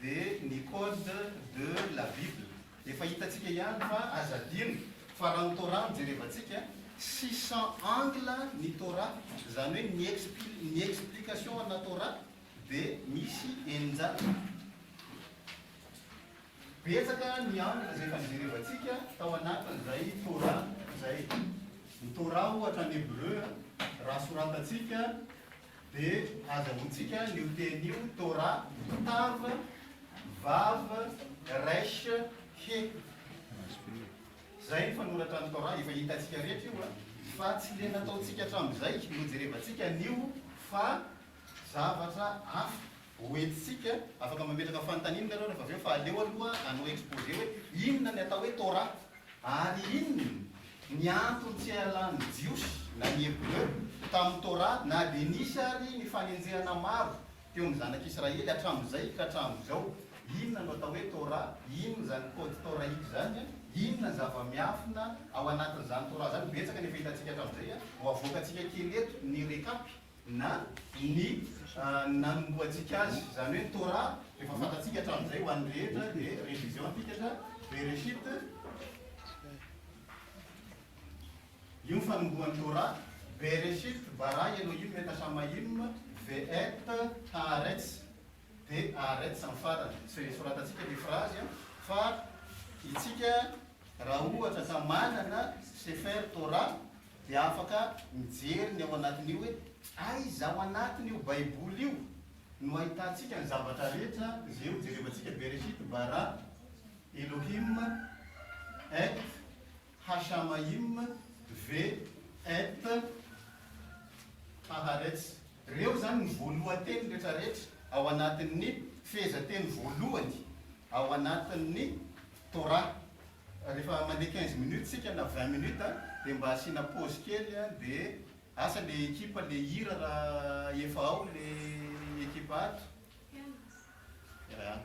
dia ny code de la bible. Efa hitantsika ihany fa aza adino fa raha ny Torah no jerevantsika, 600 angle ny Torah, izany hoe ny expli ny explication ana Torah dia misy 600. Betsaka ny angle izay efa nijerevantsika tao anatin'izay Torah izay. Ny Torah ohatra ny Hebreu raha soratantsika Dia azahoantsika an'io teny io, Torah, Tav, Vav, Resh, He. Izay ny fanoratra ny Torah, efa hitantsika rehetra io, fa tsy ilay nataontsika hatramin'izay no jerevantsika anio fa zavatra hafa hoentintsika. Afaka mametraka fanontaniana nareo rehefa avy eo fa aleo aloha hanao exposé hoe inona ny atao hoe Torah. Ary inona ny antony tsy hialan'ny Jiosy na ny Hebreo tamin'ny Torah na dia nisy ary ny fanenjehana maro teo amin'ny zanak'Israely hatramin'izay ka hatramin'izao? Inona no atao hoe Torah? Inona izany code toraique izany? Inona ny zava-miafina ao anatin'izany Torah izany? Betsaka ny efa hitantsika hatramin'izay. Ho avoakantsika kely eto ny recap. na ny nanombohantsika azy, izany hoe ny Torah efa fantatsika hatramin'izay ho an'ny rehetra dia révision antikatra, Bereshit, io ny fanombohan'ny Torah, Bereshit bara Elohim et hashamayim ve'et haaretz, dia haaretz amin'ny farany, tsy soratantsika ilay phrase fa itsika raha ohatra ka manana Sefer Torah dia afaka mijery ny ao anatin'io hoe aiza ao anatin'io baiboly io no ahitantsika ny zavatra rehetra izay ho jerevantsika Bereshit bara Elohim et Hashamayim ve et Haaretz. Ireo izany ny voalohan-teny rehetrarehetra ao anatin'ny fehezanteny voalohany ao anatin'ny Torah. Rehefa mandeha 15 minutes tsika na 20 minutes dia mba asiana pause kely dia asa le equipe le hira raha efa ao le equipe ato. Ya.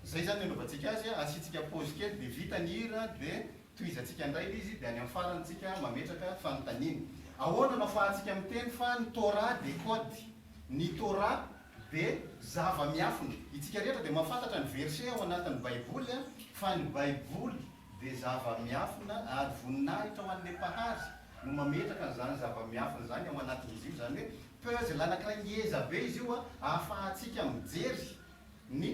Zay zany ny anaovantsika azy, asiantsika pause kely dia vita ny hira dia tohizantsika indray ilay izy dia any amin'ny farany tsika mametraka fanontaniana. Ahoana no afahantsika miteny fa ny Torah dia code? Ny Torah dia zava-miafina. Itsika rehetra dia mahafantatra ny verset ao anatin'ny Baiboly fa ny Baiboly dia zava-miafina ary voninahitra ho an'ilay Mpahary no mametraka an'izany zava-miafina izany ao anatin'izy io. Izany hoe puzzle anankiray ngeza be izy io ahafahantsika mijery ny.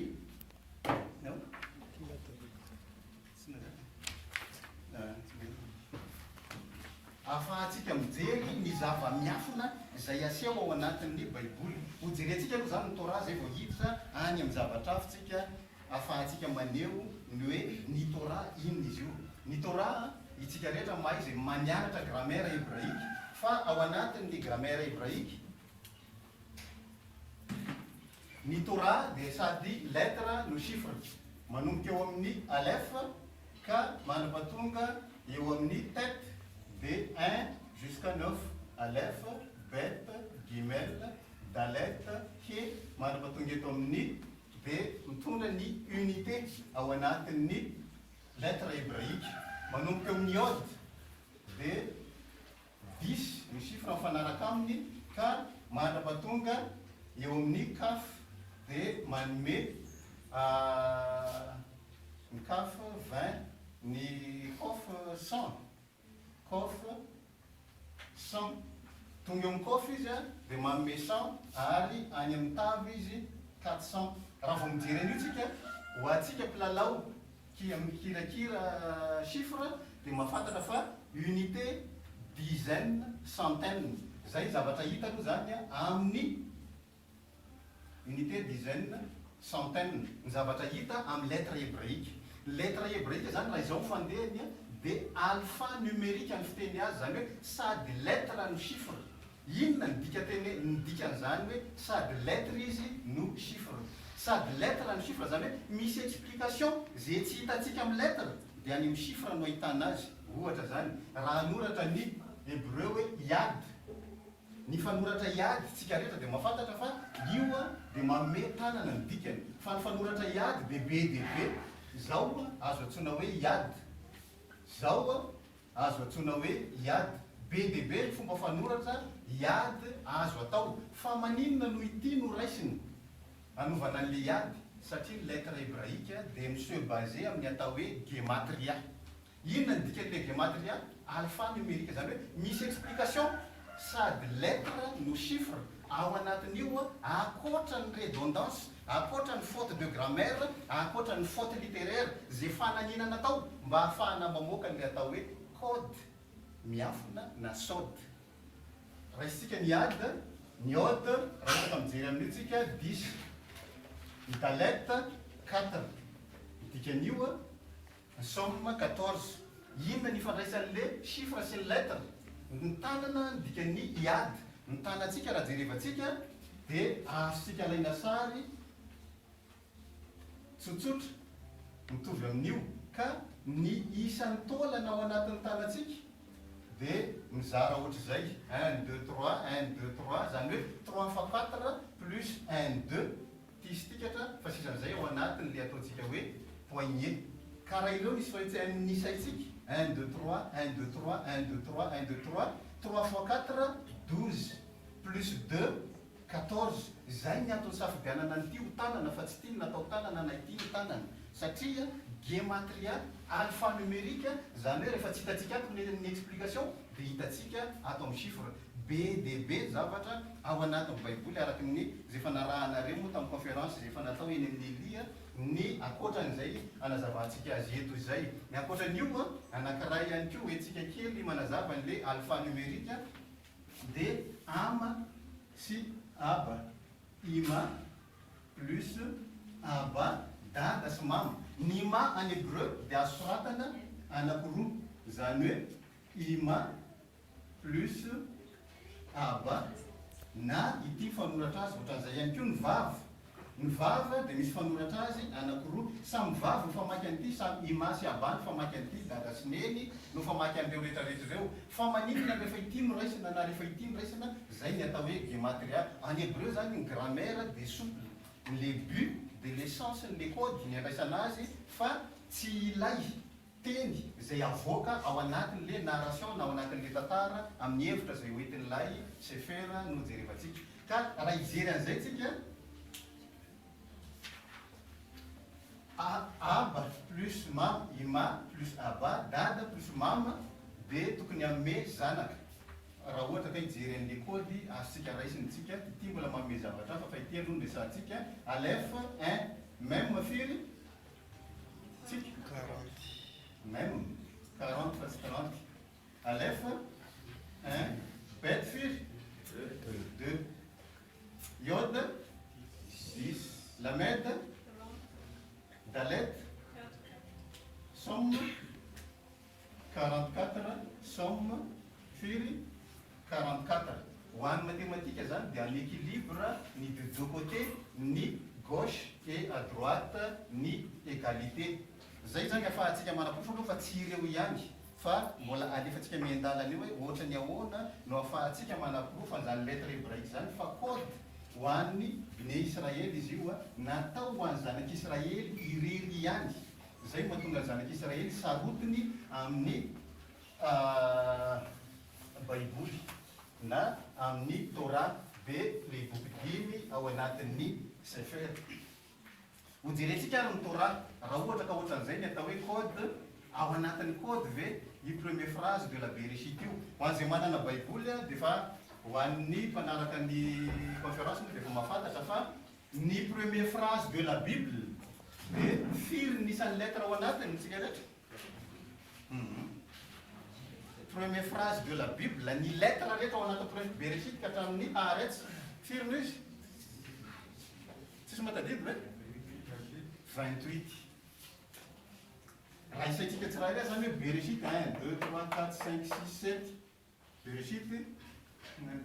Ahafahantsika mijery ny zava-miafina izay aseho ao anatin'ny Baiboly. Hojerentsika aloha izany ny Torah izay vao hiditra any amin'ny zavatra hafa isika ahafahantsika maneho ny hoe ny Torah inona izy io. Ny Torah, itsika rehetra mahay izay manianatra grammaire hebraika fa ao anatin'ny grammaire hebraika, Ny Torah dia sady lettre no chiffre, manomboka eo amin'ny Aleph ka mandra-pahatonga eo amin'ny Tet, dia un jusqu'à neuf, Aleph, Bet, Gimel, Dalet, He, mandra-pahatonga eto amin'ny dia mitondra ny unité ao anatin'ny lettre hebraïque. Manomboka eo amin'ny Yod dia. Dix ny chiffre mifanaraka aminy ka mandrapatonga eo amin'ny kaf dia manome ny kaf 20 ny kof 100 kof 100 tonga eo amin'ny kof izy dia manome 100 ary any amin'ny tavy izy 400 raha vao mijery an'io tsika ho antsika mpilalao Kia mikirakira chiffre dia mahafantatra fa unité, dizaine, centaine. Izay zavatra hita aloha izany amin'ny unité, dizaine, centaine. Ny zavatra hita amin'ny lettre hébraïque. Ny lettre hébraïque izany raha izao ny fandehany dia alphanumérique ny fiteny azy, izany hoe sady lettre no chiffre. Inona ny dikateny ny dikan'izany hoe sady lettre izy no chiffre? Sady lettre no chiffre zany hoe misy explication ze tsy hitantsika amin'ny lettre dia any amin'ny chiffre no ahitana azy. Ohatra zany raha hanoratra ny hebreu hoe yad, ny fanoratra yad tsika rehetra dia mahafantatra fa io dia manome tanana ny dikany fa ny fanoratra yad dia be dia be, zao azo antsoina hoe yad, zao Azo antsoina hoe yad. Be dia be ny fomba fanoratra yad azo atao. Fa maninona no ity no raisina hanovana an'le yad? Satria ny lettre hébraïque dia mi-se baser amin'ny atao hoe gematria. Inona ny dikan'ilay gematria? Alphanumérique, izany hoe misy explication sady lettre no chiffre ao anatin'io ankoatra ny redondance, ankoatra ny faute de grammaire, ankoatra ny faute littéraire izay fananiana natao mba hahafahana mamoaka an'ilay atao hoe code miafina na sod. Raisintsika ny ad, ny od, raha ohatra ka mijery amin'io tsika, dix, ny dalet, quatre. Ny dikan'io, ny somme, 14. Inona ny ifandraisan'le chiffre sy ny lettre? Ny tanana ny dikan'ny iad. Ny tanantsika raha jerevantsika dia azontsika alaina sary tsotsotra mitovy amin'io ka ny isan'ny taolana ao anatin'ny tanantsika dia mizara ohatr'izay, un deux trois, un deux trois, izany hoe trois fois quatre plus un deux, tistikatra fa sisan'izay ao anatin'ilay ataontsika hoe poignée. Ka raha ireo ny isaintsika, un deux trois, un deux trois, un deux trois, un deux trois, trois fois quatre, 12, plus deux, 14, izay ny antony safidianana an'ity ho tanana fa tsy ity no natao tanana na ity no tanana satria gematria alphanumérique, izany hoe rehefa tsy hitantsika ato ny ny explication dia hitantsika ato amin'ny chiffre. Be dia be ny zavatra ao anatin'ny baiboly araka ny izay efa narahanareo moa tamin'ny conférence izay efa natao eny amin'ny Elia ny ankoatran'izay anazavantsika azy eto izay. Ny ankoatran'io anankiray ihany koa hoentsika kely manazava an'ilay alphanumérique dia ama sy aba, ima plus aba, dada sy mama. Ny ima any hebreu dia azo soratana anakiroa, izany hoe ima plus aba, na ity fanoratra azy ohatran'izay ihany koa ny vava. Ny vava dia misy fanoratra azy anakiroa, samy vavy no famaky an'ity, samy Ima sy Aba no famaky an'ity, dada sy neny no famaky an'ireo rehetra rehetra ireo. Fa maninona rehefa ity no raisina na rehefa ity no raisina, zay ny atao hoe gematria. En hebreu zany ny grammaire dia souple, ny le but dia le sens ny le code ny andraisana azy fa tsy ilay teny izay avoaka ao anatin'le narration na ao anatin'le tantara amin'ny hevitra izay hoentin'ilay sefer no jerevantsika. Ka raha hijery an'izay tsika, A, Aba plus ma, Ima plus Aba, Dada plus Mama dia tokony hanome zanaka. Raha ohatra ka hijery an'le code azontsika raisina tsika, ity mbola manome zavatra hafa fa ity aloha no resahantsika, Aleph, un, Mem firy? Tsika? 40. Mem, 40 fa tsy 30. Aleph, un, Bet firy? Deux. Yod, 10. Lamed, Dalet, Somme, 44. Somme, firy? 44. Ho an'ny matematika zany dia en équilibre ny de deux côtés, ny gauche et à droite ny égalité. Zay zany afahantsika manaporofo aloha fa tsy ireo ihany fa mbola alefantsika miandalana eo hoe ohatran'ny ahoana no afahantsika manaporofo an'izany lettre hébraïque zany fa code ho an'ny Bnei Israel izy io, natao ho an'ny zanak'Israely irery ihany. Zay no mahatonga ny zanak'Israely sarotiny amin'ny Baiboly na amin'ny Torah dia ilay boky dimy ao anatin'ny Sefer. Hojerentsika ary ny Torah, raha ohatra ka ohatran'izay ny atao hoe code, ao anatin'ny code ve io premier phrase de la Bereshit io? Ho an'izay manana Baiboly dia efa, ho an'ny mpanaraka ny conférence moa dia efa mahafantatra fa ny premier phrase de la Bible dia firy ny isan'ny lettre ao anatiny tsika rehetra? Premier phrase de la Bible, ny lettre rehetra ao anatin'ny premier Bereshit ka hatramin'ny Haaretz, firy no izy? Tsisy mahatadidy ve? 28. Raha isaintsika tsirairay zany hoe Bereshit 1, 2, 3, 4, 5, 6, 7. Bereshit, tsy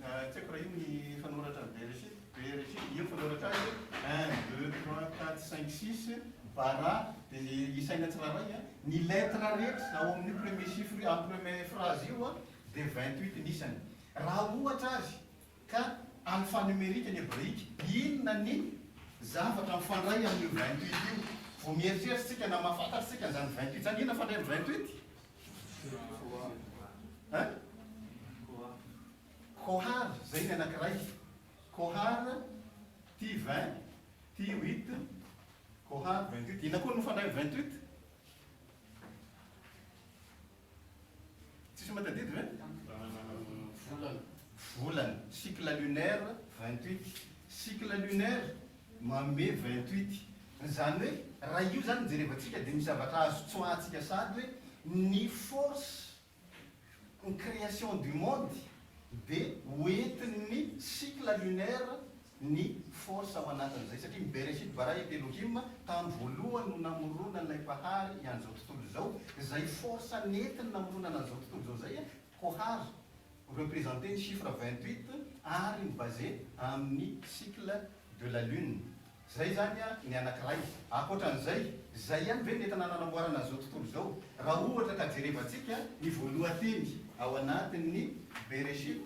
haiko raha io ny fanoratra ny Bereshit. Bereshit, io ny fanoratra azy 1, 2, 3, 4, 5, 6, bara, dia isaina tsirairay a. Ny lettre rehetra ao amin'io premier chiffre, amin'ny premier phrase io a, dia 28 ny isany. Raha ohatra ary Ka alphanumérique ny hebraika, inona ny zavatra mifandray amin'io 28 io? Vao mieritreritra isika na mahafantatra isika an'izany 28 izany, inona mifandray amin'ny 28? Hein? Kohar, izay ny anankiray. Kohar, ty 20, ty 8. Kohar 28. Inona koa no mifandray amin'ny 28? Tsisy mahatadidy ve? Volana. Volana. Cycle lunaire 28. Cycle lunaire manome 28. Izany hoe raha io izany no jerevantsika dia misy zavatra azo tsoahantsika sahady hoe ny force ny création du monde dia hoentin'ny cycle lunaire ny force ao anatin'izay satria ny Bereshit bara et Elohim tamin'ny voalohany no namoronana ilay Mpahary an'izao tontolo izao, izay force nentiny namoronana an'izao tontolo izao izay Kohar representer ny chiffre 28 ary mi-baser amin'ny cycle de la lune. Zay zany ny anakiray. Ankoatran'izay, zay ihany ve ny entina nanamboarana an'izao tontolo izao? Raha ohatra ka jerevantsika ny voalohan-teny ao anatin'ny Bereshit,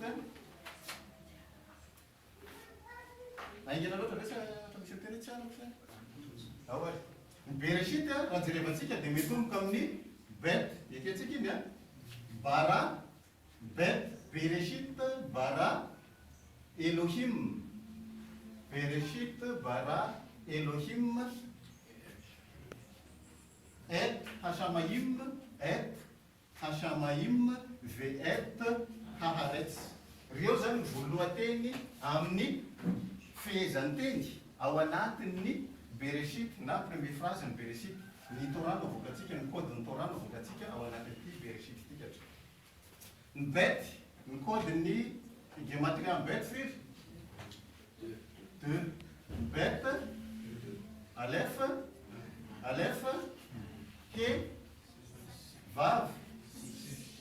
haingana loatra ve sa ohatra misy miteny hoe tsy arako sa? Ao ary. Ny Bereshit raha jerevantsika dia mitomboka amin'ny Bet, ekentsika iny an? Bara, Bet, Bereshit, bara, Elohim, Bereshit, bara, Elohim, et Hashamayim, et Hashamayim, ve'et Haaretz. Ireo izany ny voalohan-teny amin'ny fehezan-teny ao anatin'ny Bereshit na premier phrase ny Bereshit. Ny Torah no avoakantsika, ny code-n'ny Torah no avoakantsika ao anatin'ity Bereshit ity katra. Ny bet, ny code ny gematria ny bet firy? Deux. Ny bet, aleph, aleph, he, vav,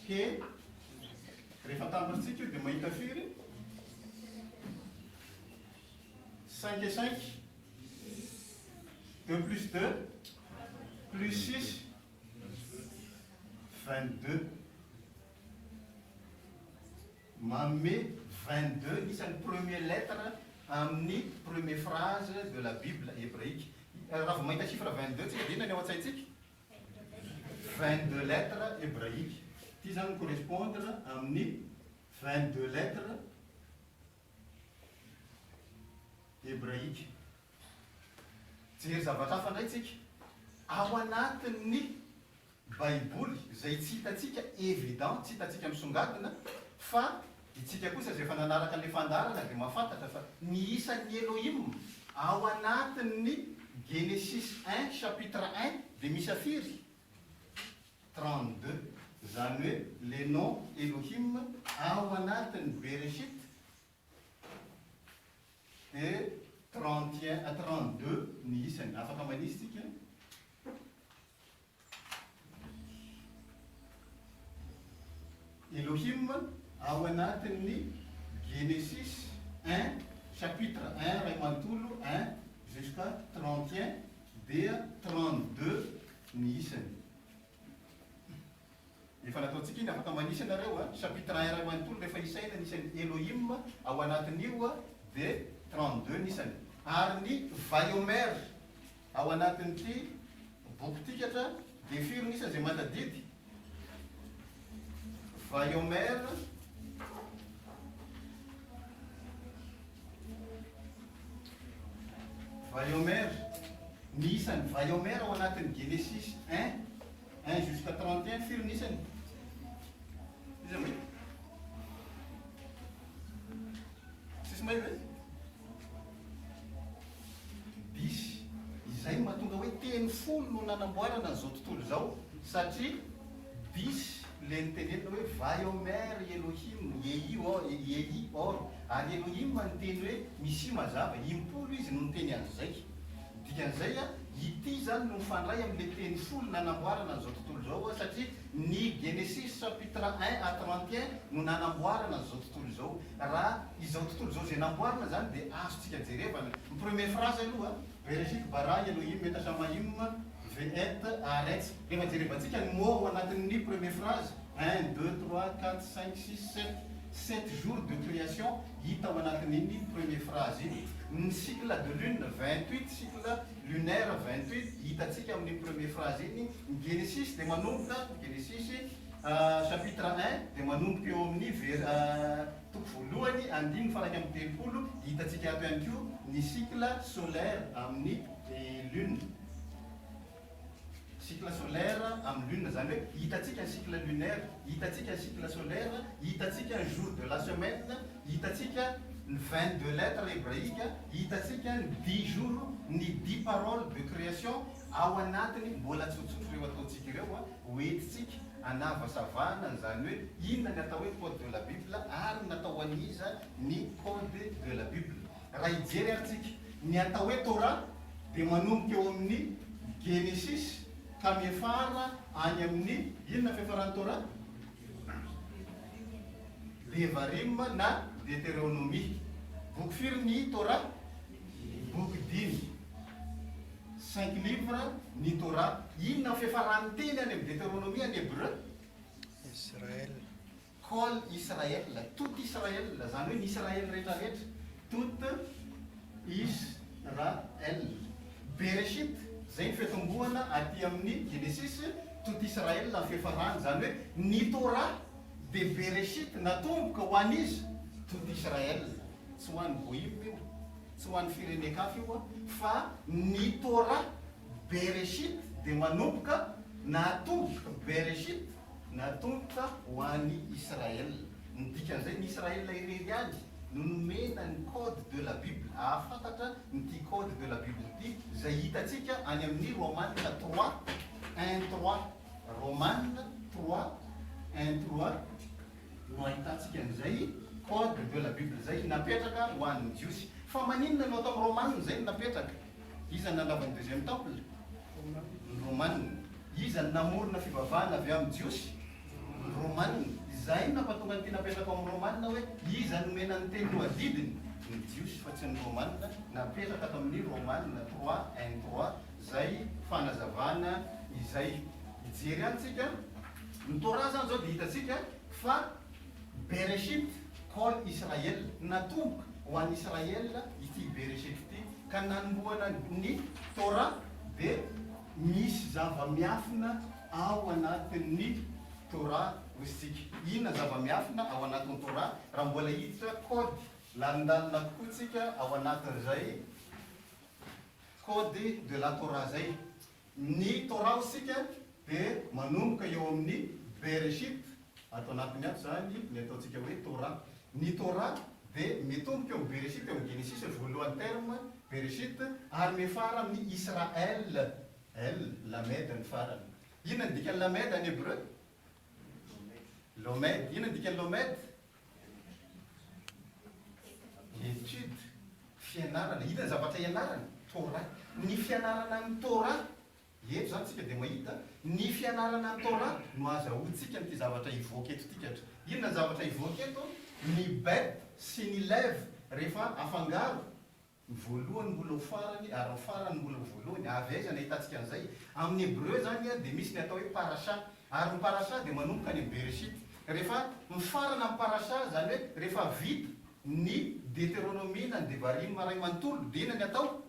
he. Rehefa atambatritsika io dia mahita firy? Cinq et cinq. Deux plus deux plus six. 22. Manome 22 ny isan'ny premier lettre amin'ny premier phrase de la Bible hébraïque. Raha vao mahita chiffre 22 tsika dia inona ny ao an-tsaintsika? 22 lettres hébraïques. Ity izany mi-correspondre amin'ny 22 lettres hébraïques. Hijery zavatra hafa indray tsika. Ao anatin'ny Baiboly izay tsy hitantsika évident, tsy hitantsika misongadina, fa itsika kosa izay efa nanaraka an'ilay fandaharana dia mahafantatra fa ny isan'ny Elohim ao anatin'ny Genesis un chapitre un dia miisa firy? 32. Izany hoe les noms Elohim ao anatin'ny Bereshit Dia 31 à 32 ny isany. Afaka manisy tsika. Elohim ao anatin'ny Genesis 1 chapitre 1 ray manontolo 1 jusqu'à 31 dia 32 ny isany. Efa nataontsika iny, afaka manisa ianareo a, chapitre un iray manontolo rehefa isaina ny isan'ny Elohim ao anatin'io a dia 32 ny isany. Ary ny Vayomer ao anatin'ity boky ity katra dia firy ny isany izay mahatadidy? Vayomer Vayomer, ny isan'ny Vayomer ao anatin'ny Genesis un Un jusqu'à 31 firy ny isany? Iza mahita? Tsisy mahay ve? Dix. Izay no mahatonga hoe teny folo no nanamboarana an'izao tontolo izao satria dix le nitenenina hoe Vayomer Elohim, Yehi or, Yehi or. Ary Elohim niteny hoe misia mazava, impolo izy no niteny an'izay. Dikan'izay, ity izany no mifandray amin'ilay teny folo nanamboarana an'izao tontolo izao, satria ny Genesis chapitre un à 31 no nanamboarana an'izao tontolo izao. Raha izao tontolo izao izay namboarina izany dia azontsika jerevana. Ny premier phrase aloha, Bereshit bara Elohim et hashamayim ve'et haaretz. Rehefa jerevantsika ny mots ao anatin'ny premier phrase, un, deux, trois, quatre, cinq, six, sept, sept jours de création, Hita ao anatin'iny premier phrase iny. Ny cycle de lune, 28, cycle lunaire 28, hitantsika amin'iny premier phrase iny. Ny Genesis dia manomboka, Genesis chapitre un dia manomboka eo amin'ny ver toko voalohany andininy faha 31, hitantsika ato ihany koa ny cycle solaire amin'ny lune. Cycle solaire amin'ny lune, izany hoe hitantsika ny cycle lunaire, hitantsika ny cycle solaire, hitantsika ny jour de la semaine, hitantsika ny 22 lettres hébraïques, hitantsika ny dix jours, ny dix paroles de création ao anatiny. Mbola tsotsotro ireo ataontsika ireo a, hoentintsika anavasavana an'izany hoe inona ny atao hoe code de la Bible ary natao ho an'iza ny code de la Bible. Raha hijery ary tsika, ny atao hoe Torah dia manomboka eo amin'ny Genesis ka miafara any amin'ny, inona ny fiafaran'ny Torah? Devarim na Deteronomia. Boky firy ny Torah? Boky dimy. Cinq livres ny Torah. Inona ny fiafaran'ny teny any amin'ny Deteronomia any Hebreu? Israel. Kol Israel, tout Israel, izany hoe ny Israel rehetra rehetra, tout Israel. Bereshit, izay ny fiatombohana aty amin'ny Genesis, tout Israel ny fiafarany, izany hoe ny Torah dia Bereshit natomboka ho an'iza? Tout Israel. Tsy ho an'ny Goyim io, tsy ho an'ny firenen-kafa io fa ny Torah Bereshit dia manomboka, natomboka Bereshit, Natomboka ho an'i Israel. Ny dikan'izay, ny Israel irery ihany no nomena ny code de la Bible, ahafantatra an'ity code de la Bible ity, izay hitantsika any amin'ny Romana trois, un trois, Romana trois, un trois, no ahitantsika an'izay code de la Bible izay napetraka ho an'ny Jiosy. Fa maninona no ato amin'ny Romana izay no napetraka? Iza no nandrava ny deuxième temple? Ny Romana. Iza no namorona fivavahana avy amin'ny Jiosy? Ny Romana. Izay no nampatonga an'ity napetraka ao amin'ny Romana hoe iza no nomena ny teny ho adidiny? Ny Jiosy fa tsy ny Romana. Napetraka ato amin'ny Romana trois un trois izay fanazavana izay. Hijery ihany tsika. Ny Torah izany izao dia hitantsika fa Bereshit kol Israel, natomboka ho an'i Israel ity Bereshit ity, ka nanombohana ny Torah dia misy zava-miafina ao anatin'ny Torah hoy isika. Inona ny zava-miafina ao anatin'ny Torah? Raha mbola hiditra code lalindalina kokoa tsika ao anatin'izay code de la Torah izay. Ny Torah isika dia manomboka eo amin'ny Bereshit, ato anatiny ato izany ny ataontsika hoe Torah. Ny Torah dia mitomboka eo amin'ny Bereshit, eo amin'ny Genesisy ny voalohany terme, Bereshit, ary miafara amin'ny Israel, El, Lamed ny farany. Inona ny dikan'ny Lamed any Hebreu? Lomed. Inona ny dikan'ny Lomed? Étude, fianarana. Inona ny zavatra ianarana? Torah. Ny fianarana ny Torah, eto izany tsika dia mahita, ny fianarana ny Torah no azahoantsika an'ity zavatra hivoaka eto ity katra. Inona ny zavatra hivoaka eto? Ny bet sy ny lev rehefa afangaro, Ny voalohany mbola ho farany ary ny farany mbola ho voalohany. Avy aiza no ahitantsika an'izay? Amin'ny Hebreo izany dia misy ny atao hoe parasha. Ary ny parasha dia manomboka any amin'ny Bereshit. Rehefa mifarana ny parasha, izany hoe rehefa vita ny Deteronomia na ny Devarim iray manontolo, dia inona ny atao?